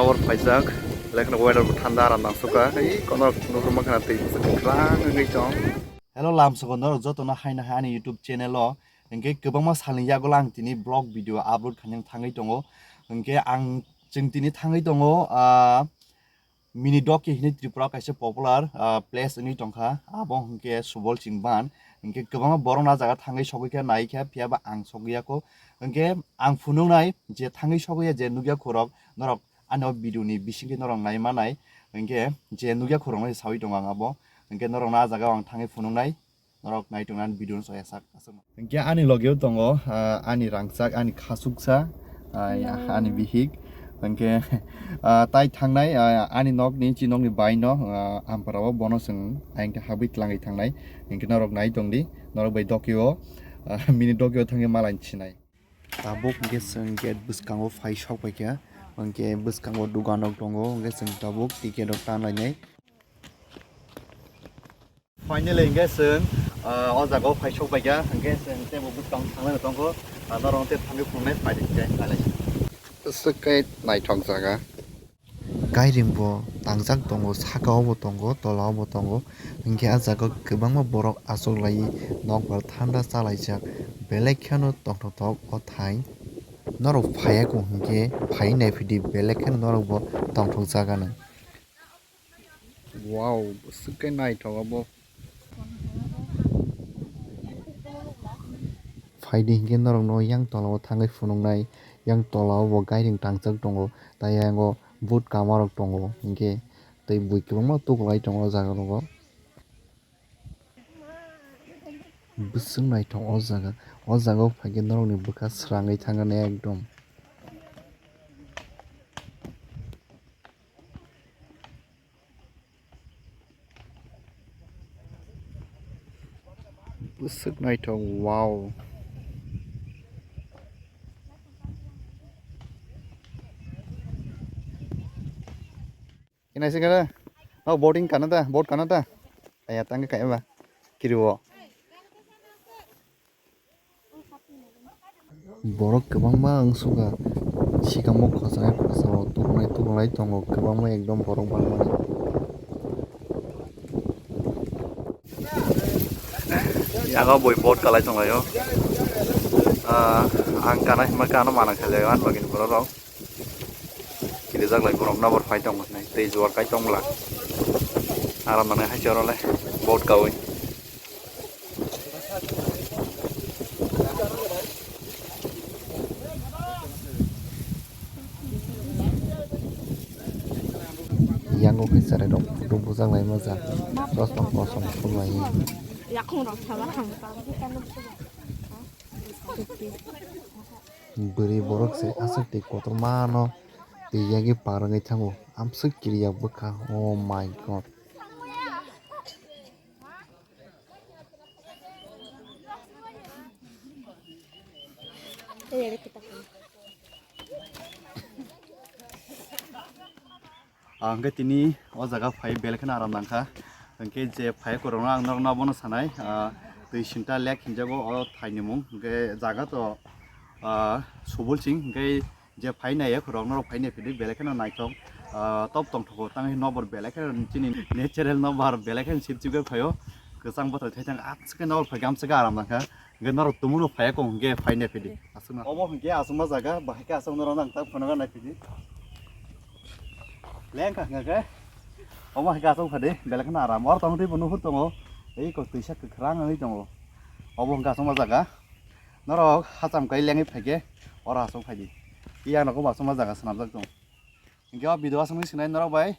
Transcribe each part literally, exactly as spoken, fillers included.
Hor phaijak, lekhno weather bo thanda, aram nang sukha. Ei kono nuhur mankha na twi kwchwng kwchwng wngwi tong. Hello, lamsogo norok jotono haino hai ani YouTube channel o. Hinkhe kwbangma salni yagulo ang tini vlog video upload khaina thangwi tongo. Hinkhe ang, chwng tini thangwi tongo, ah, Mini Doki hinwi Tripura kaisa popular, ah, place wngwi tongkha. Abo hinkhe Subolching ban. Hinkhe kwbangma borok no ah jaga thangwi sogwi kha, nai kha, phiya ba ang sogwi ya kho. Hinkhe ang phunuknai je thangwi sogwi ya je nukya khorok norok ani o video ni bisingtwi norok nai manai. Hinkhe je nukya khorok no sawi tongo ang abo. Hinkhe norok no ah jaga o ang thangwi phunuknai. Norok nai tongna video no soya sak aswk. Hinkhe ani logeo tongo, ah, ani rangchak, ani khasuksa, ah, ya, ani bihik. Hinkhe, ah, tai thangnai, ah, ani nokni, chi nokni bai no, ah, ampara o bono chwng ayang khe habwi twlangwi thangnai. Hinkhe norok nai tongdi, norok bai Doki o, ah, Mini Doki o thangwi malai sinai. Tabuk hinkhe chwng gate bwskango phai sok paikha, hinkhe bwskango dugan rok tongo, hinkhe chwng tabuk ticket rok tanlainai. Finally, hinkhe chwng, ah, o jaga o phai sok paikha, hinkhe chwng teibo bwskang thanglai tongkho, ah, norok tei thangwi phunuknai phai di khe nailai. Swk khe naithok jaga. Gairing bo tangjak tongo, saka o bo tongo, tola o bo tongo, hinkhe ah jaga o kwbangma borok achuklaiwi nokbar thanda chalaijak, belai kheno tongthokthok o thai. Norok phaiya kho hinkhe phai naiphaidi, belai kheno norok bo tongthok jaga no. Wow, bwswk khe naithok obo. Phaidi hinkhe norokno yang tola o thangwi phunuknai, yang tola o bo gairing tangjak tongo, tei yang o vote kama rok tongo, hinkhe tei bui kwbangma tukulai tongo o jaga rogo. Bwswk naithok o jaga, o jaga o phaikhe norokni bwkha srangwi thangkha ekdom. Bwswk naithok, wow. Kinaisi kana? No boating kana ta? Boat kana ta? Aya tangka kaya ba? Kiriwo. Borok kwbangma wngsukha, sikamo khosai khosao tuklai tuklai tongo, kwbangma ekdom borok bangmani. Yago bui boat kalai tonglaio. Ah, ang kana hima kano mana khajaio, ang bagini borok rok. Kirijak lai borok nabor phai tong nai, tei juar kai tong bwla. Aram nangnai hai se oro le boat kaui. Yango khe cherai rok photo bujak lai ma jak. Chosma kosom phulai. Yakung rok sala hamsa. Bwrwi borok se aswk twi kotorma no twi yagwi par wngwi thango. Amswk kiriya bwkha. Oh my God. Ah, hwnkhe tini o jaga phai belai kheno aram nangkha. Hwnkhe je phai kwrwngno ang norokno abono sanai, ah, Twisinta Lake hinjago o thaini mung. Hwnkhe jaga to, ah, Subolching, hwnkhe je phai naiya khorok norok phai naiphidi belai kheno naithok, ah, top tongthok tangwi nokbar belai kheno chini natural nokbar belai kheno sip sip khe phaio. Kwchang bwthai thaithang aswk khe nokbar phai gamswk khe aram nangkha. Hwnkhe norok tumungno phaiya kong hwnkhe phai naiphidi. Aswkno. Obo hwnkhe aswkma jaga, bahai khe aswk norok nang tak phunukna naiphaidi. Lengkha hwnkhe. Obo hwnkhe aswk phadi, belai kheno aram. Oro tongtwi bo nuhur tongo. Ei kok twisa kwkhwrang wngwi tongo. Obo hwnkhe aswkma jaga. Norok hacham kai lengwi phaikhe oro aswk phaidi. Yang nogo bo aswkma jaga swnamjak tongo. Hwnkhe o video aswk wngwi swnai norok bai.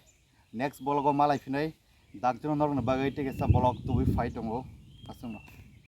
Next vlog o malai phinai, dakjano norokni bagwi tei kaisa vlog tubui phai tongo. Aswkno.